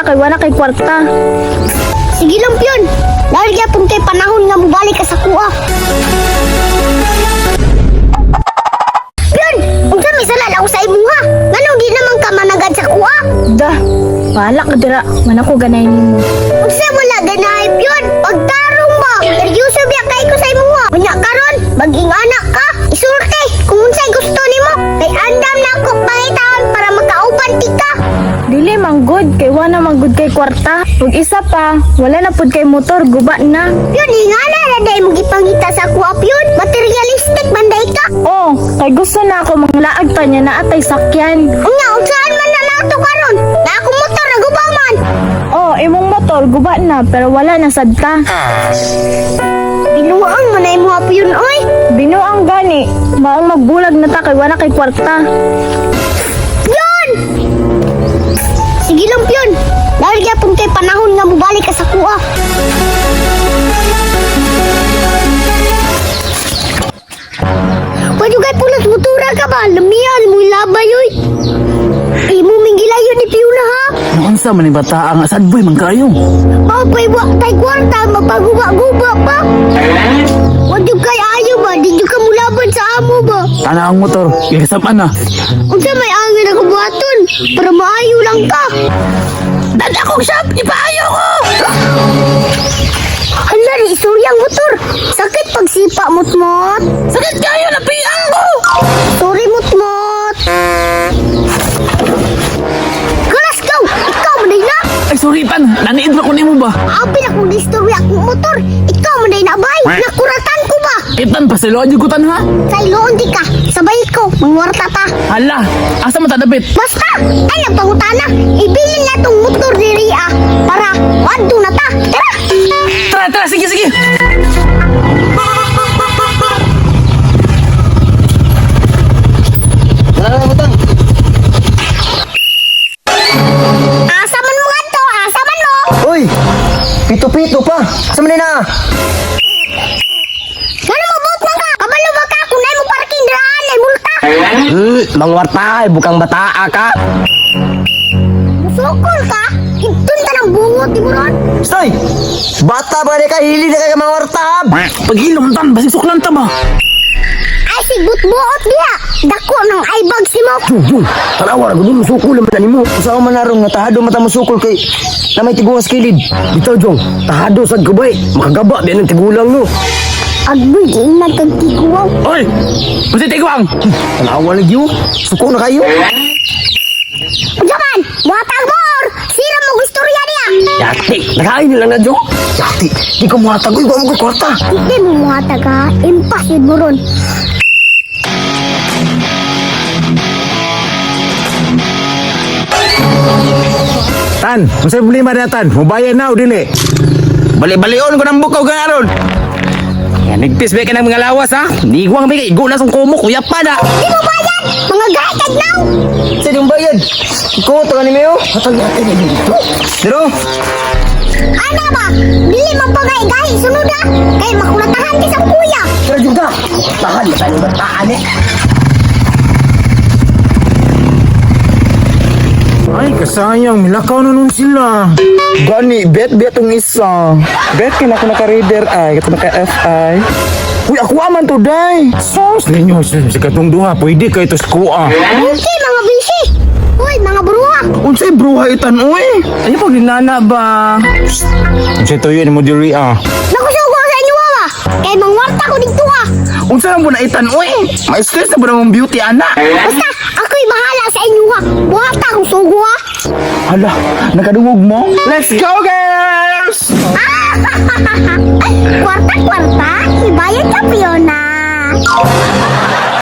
kay wala kay kwarta. Sige lang, Pion. Dahil gyapon kay panahon nga mobalik ka sa kuha. Pion, unsa may sala ako sa imuha? Nganong di naman ka managad sa kuha? Da, bahala ka dira. Man ako ganay nimo. Unsa wala ganahay, Pion? Pagtarong ba? Seryoso biya kay ko sa imuha. Unya karon, maging anak ka. Isulti kung unsay gusto nimo. Kay andam na ako pangitaon para makauban ti ka. Dili man good kay wala man good kay kwarta. Ug isa pa, wala na pud kay motor, guba na. Pion, ingana na day mong ipangita sa kuha, Pion. Materialistic man day ka. Oh, kay gusto na ako manglaag pa niya na atay sakyan. Unya, unsaan man na nato karon? Na akong motor naguba man. Oh, imong motor guba na pero wala na sad ta. Binuang man na imo Pion, oy. Binuang gani, maong magbulag na ta kay wala kay kwarta. Pion! Sige lang, Pion. Dahil gyapon kay panahon nga mobalik ka sa kuha. Pwede kay pulas motora ka ba? Lamian mo labay oy. Imo minggilayo ni Piona ha. Unsa man ni bata ang sad boy man kayo. Papay wa tay kwarta mapaguba-guba pa. Wag jud kay ayo ba? Di jud ka mulaban sa amo ba? Tana ang motor, gikasapan na. Unsa may angin ako buhaton para maayo lang ka. Dada kong shop, ipaayo ko. Hala ni isuryang motor. Sakit pagsipa mutmot. Sakit kayo na piyang ko. Sorry mutmot. Galas go! Ikaw man na. Ay sorry pan, naniid ra ko nimo ba? Abi na kong disturya akong motor. Ikaw man na bay. Nakuratan ko ba? Itan pa sila jud ko tan ha. Sa iloon di ka. Sabay ko. Mangwarta ta. Hala, asa man ta dapit? Basta! Ay, ang pangutana! Ibilin na tong motor ni Ria para wadto na ta! Tara! Tara, tara, sige, sige. Asa man mo ato! Asa man mo! Uy! Pito-pito pa! Sa man na? Gano mo buot man ka! Kabalo ba ka kung mo parking daan ay multa! Mangwarta ay bukang bataa ka. Musukol ka! Itun ta ng bungot di mo ron! Stoy! Bata ba ni ka hili na kay mangwarta? Paghilom tan, basig suklan ta ba? Ay sigbot buot diha! Dako ng eyebag si mo! Jung, tanawa ra gud mo sukol man nimo. Usa man narong nga tahado mata mo sukol kay na may tiguang sa kilid. Bitaw jong, tahado sad gabay, makagaba di ng tigulang no. Agboy, giingnan kag tiguaw! Oy! Basig tigwang. Tanawa lagi oh. Suko na kayo. Unsa man! Buhatag mo or sira mo istorya niya! Yati, nakain na lang na jong. Yati, di ko muhatag uy, wa mo ko kwarta. Hindi mo muhatag ha! Impas yun mo ron! Tan, unsay problema na tan? Mubayad na o dili? Bali-balion ko ng bukaw garon. Yan, nagpis ba ka ng mga lawas ha? Nigwang ba ka, igo na song kumo, kuya pa na. Di mo bayad! Mga gahi kag now! Sa diyong bayad. Ikaw to kanimo yo. Hatag yati ni dito. Pero Ana ba? Dili man pagay-gahi sunod ha! Kay makulatahan ti sa kuya! tara jong ta. Tahan ba tayo bataan eh. Ay, kasayang, milakaw na nun sila. Gani, bet-bet ang isa. Bet kay na ako naka-reader ay, kato naka-FI. Uy, ako aman to, day. Sos ninyo, sa katong duha, pwede kayo to sa kuha. Okay mga bisi! Uy, mga bruha! Unsay bruha itan, uy? Ano po, ginana ba? Unsay tuyo ni mo diri ah? Nakusugo sa inyo ba? Kay mangwarta ko dito ha! Unsa lang po na itan, uy? Ma-stress na po na mong beauty, ana. Basta ako'y bahala sa inyo ha! Buhata akong sugo ha! Hala, nakadungog mo? Let's go, girls! Kwarta-kwarta, ibayad ka Fiona!